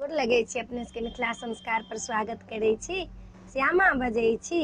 गोर लगै छी अपने सबके। मिथिला संस्कार पर स्वागत करै छी। श्यामा बजै छी।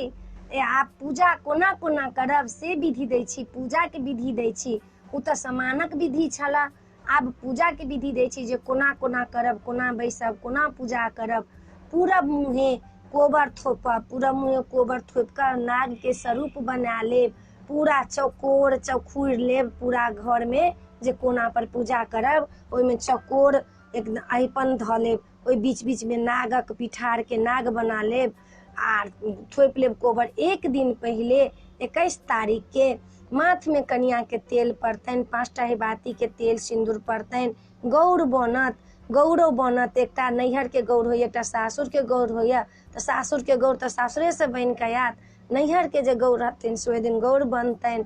आब पूजा कोना कोना करब से विधि दै छी, पूजाके विधि दै छी। ओ तऽ समानक विधि छलए, आब पूजाके विधि दै छी जे कोना कोना करब, कोना बैसब, कोना पूजा करब। पूरब मुँहे कोबर थोपब, पूरब मुँहे कोबर थोपि कऽ नागके स्वरूप बना लेब, पूरा चौकोर चौखुरि लेब पूरा घरमे जे कोना पर पूजा करब ओहिमे चौकोर एक अरिपन धऽ लेब, ओहि बीच बीचमे नागक पिठारके नाग बना लेब आर थोपि लेब कोबर। एक दिन पहिले 21 तारीखके माथमे कनिआँके तेल पड़तनि, 5टा हेबातीके तेल सिन्दूर पड़तनि, गौर बनत, गौरो बनत। एकटा नैहरके गौर होइए, एकटा सासुरके गौर होइए। तऽ सासुरके गौर तऽ सासुरेसँ बनिकऽ आयत, नैहरके जे गौर रहतनि से ओहि दिन गौर बनतनि।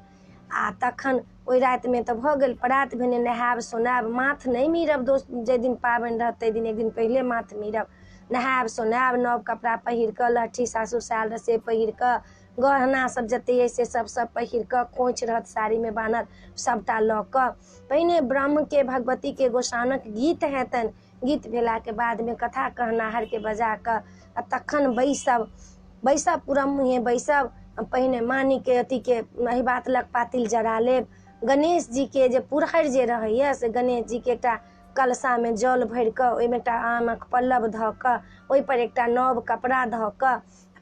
आ तखन ओहि रातिमे तऽ भऽ गेल, परात भेने नहायब सोनायब, माथ नहि मीरब दोस्त, जाहि दिन पाबनि रहत ताहि दिन एक दिन पहिले माथ मीरब, नहायब सोनायब, नव कपड़ा पहिर कऽ, लहठी सासुरसँ आयल रहत से पहिर कऽ, गहना सब जते अइ से सब सब पहिर कऽ, खोँइछ रहत साड़ीमे बान्हल सबटा लऽ कऽ पहिने ब्रह्मके भगवतीके गोसाउनक गीत हेतनि। गीत भेलाके बादमे कथा कहनाहरके बजा कऽ आ तखन बैसब, बैसब पूरब मुँहे बैसब। पहिने मानिके अथीके अहिबात लग पातिल जरा लेब। गणेश जीके जे पुरहरि जे रहैए से गणेश जीके एकटा कलशामे जल भरि कऽ ओहिमे एकटा आमक पल्लव धऽ कऽ ओहिपर एकटा नव कपड़ा धऽ कऽ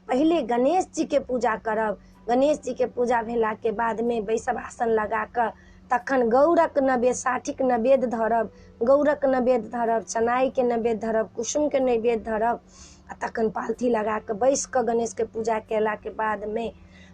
पहिले गणेश जीके पूजा करब। गणेश जीके पूजा भेलाके बादमे बैसब आसन लगा कऽ, तखन गौरक नैवेद्य, साठिक नैवेद्य धरब, गौरक नैवेद्य धरब, चनाइके नैवेद्य धरब, कुसुमके नैवेद्य धरब आ तखन पालथी लगा कऽ बैस कऽ गणेशके पूजा केलाके बादमे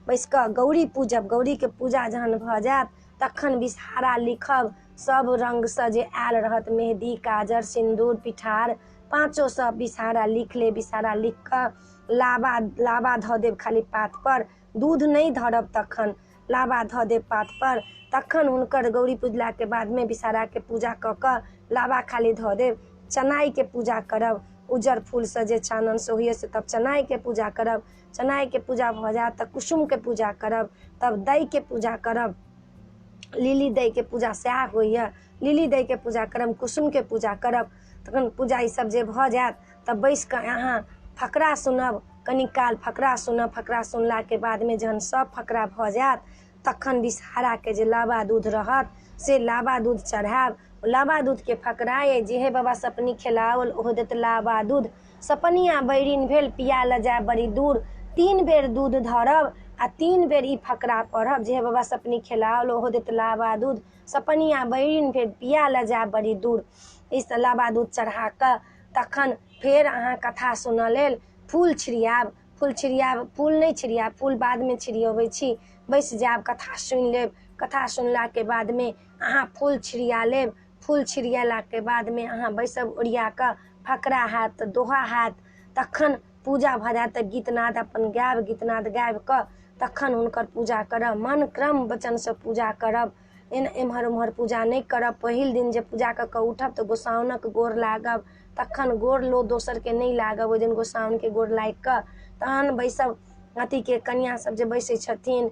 बैस कऽ गौरी पूजब। गौरीके पूजा जहन भऽ जायत तखन विषहारा लिखब, सब रङ्गसँ जे आयल रहत मेहदी, काजर, सिन्दूर, पिठार, पाँचो सब विषहारा लिख लेब। विषहारा लिख कऽ लाबा लाबा धऽ देब खाली पातपर, दूध नहि धरब, तखन लाबा धऽ देब पातपर। तखन हुनकर गौरी पूजलाके बादमे विषहाराके पूजा कऽ कऽ लाबा खाली धऽ देब। चनाइके पूजा करब, उज्जर फूलसँ जे चाननसँ होइए से, तब चनाइके पूजा करब। चनाइके पूजा भऽ जायत तऽ कुसुमके पूजा करब, तब दैके पूजा करब, लिली दैके पूजा सएह होइए। लिली दैके पूजा करब, कुसुमके पूजा करब। तखन पूजा ईसब जे भऽ जायत तब बैस कऽ अहाँ फकरा सुनब, कनी काल फकरा सुनब। फकरा सुनलाके बादमे जहन सब फकरा भऽ जायत तखन विषहाराके जे लाबा दूध रहत से लाबा दूध चढ़ायब। लाबा दूधके फकरा अइ जे हे बाबा सपनी खेलाओल ओहो देत लाबा दूध, सपनिया बैरिन भेल पिया लऽ जायब बड़ी दूर। 3 बेर दूध धरब आ 3 बेर ई फकरा पढ़ब जे हे बाबा सपनी खेलाओल ओहो देत लाबा दूध, सपनिया बैरिन भेल पिया लऽ जायब बड़ी दूर। ई लाबा दूध चढ़ा कऽ तखन फेर अहाँ कथा सुनऽ लेल फूल छिड़ियाएब, फूल छिड़ियाएब, फूल नहि छिड़ियाएब, फूल बादमे छिड़ियबै छी। बैस जायब, कथा सुनि लेब। कथा सुनलाके बादमे अहाँ फूल छिड़िया लेब। फूल छिड़ियेलाके बादमे अहाँ बैसब ओरिया कऽ, फकरा हैत, दोहा हैत, तखन पूजा भऽ जायत तऽ गीतनाद अपन गायब। गीतनाद गाबि कऽ तखन हुनकर पूजा करब, मन क्रम वचनसँ पूजा करब, एन एम्हर ओम्हर पूजा नहि करब। पहिल दिन जे पूजा कऽ कऽ उठब तऽ गोसाउनक गोर लागब, तखन गोर लो दोसरके नहि लागब, ओहि दिन गोसाउनके गोर लागि कऽ तहन बैसब। अथीके कनिआँ सब जे बैसै छथिन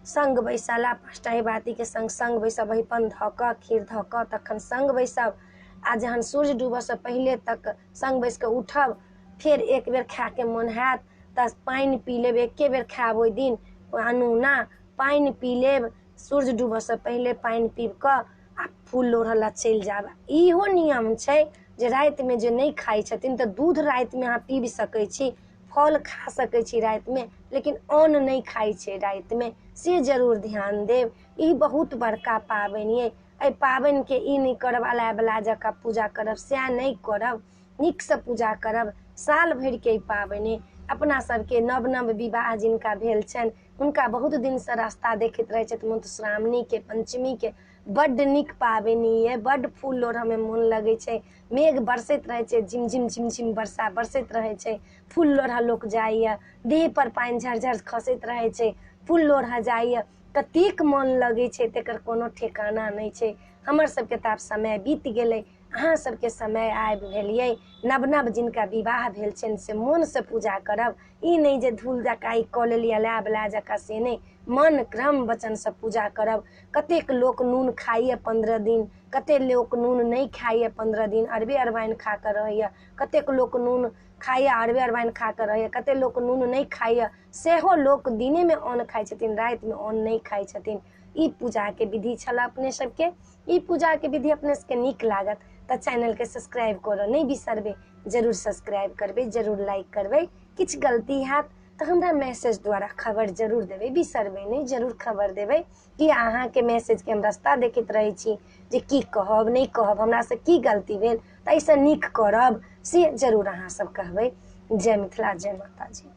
सङ्ग बैसला, 5टा अहिबातीके सङ्ग सङ्ग बैसब, अहिपन धऽ कऽ खीर धऽ कऽ तखन सङ्ग बैसब। आ जहन सूर्य डूबऽसँ पहिले तक सङ्ग बैस कऽ उठब, फेर एक बेर खायके मोन हैत तऽ पानि पी लेब, एके बेर खायब ओहि दिन अनूना, पानि पी लेब सूर्य डूबऽसँ पहिले, पानि पीब कऽ आ फूल लोढ़ऽ लए चलि जायब। इहो नियम छै जे रातिमे जे नहि खाइ छथिन तऽ दूध रातिमे अहाँ पीबि सकै छी, फल खा सकै छी रातिमे, लेकिन अन्न नहि खाइ छै रातिमे, से जरूर ध्यान देब। ई बहुत बड़का पाबनि अइ। एहि पाबनिके ई नहि करब अलाय बला जकाँ पूजा करब, सएह नहि करब, नीकसँ पूजा करब। साल भरिके ई पाबनि अइ। अपना सबके नव नव विवाह जिनका भेल छनि हुनका बहुत दिनसँ रास्ता देखैत रहै छथि मधुश्रावणीके, पञ्चमीके। बड्ड नीक पाबनि अइ, बड्ड फूल लोढ़ऽमे मोन लगै छै। मेघ बरसैत रहै छै, झिमझिम झिमझिम वर्षा बरसैत रहै छै, फूल लोढ़ऽ लोक जाइए, देहपर पानि झरझर खसैत रहै छै, फूल लोढ़ऽ जाइए, कतेक मोन लगै छै तकर कोनो ठेकाना नहि छै। हमर सबके तऽ आब समय बीत गेलै, अहाँ सबके समय आबि भेल अइ। नव नव जिनका विवाह भेल छनि से मोनसँ पूजा करब, ई नहि जे धूल जकाँ ई कऽ लेलियै अलाय बलाय जकाँ, से नहि, मन क्रम वचनसँ पूजा करब। कतेक लोक नून खाइए 15 दिन, कतेक लोक नून नहि खाइए 15 दिन, अरबे अरबाइन खा कऽ रहैए। कतेक लोक नून खाइए, अरबे अरबाइन खा कऽ रहैए। कतेक लोक नून नहि खाइए, सेहो लोक दिनेमे अन्न खाइ छथिन, रातिमे अन्न नहि खाइ छथिन। ई पूजाके विधि छलए अपने सबके। ई पूजाके विधि अपने सबके नीक लागत तऽ चैनलके सब्सक्राइब करऽ नहि बिसरबै, जरूर सब्सक्राइब करबै, जरूर लाइक करबै। किछु गलती हैत तऽ हमरा मैसेज द्वारा खबर जरूर देबै, बिसरबै नहि, जरूर खबर देबै कि अहाँके मैसेजके हम रास्ता देखैत रहै छी जे की कहब नहि कहब, हमरासँ की गलती भेल, तऽ एहिसँ नीक करब, से जरूर अहाँ सब कहबै। जय मिथिला, जय माताजी।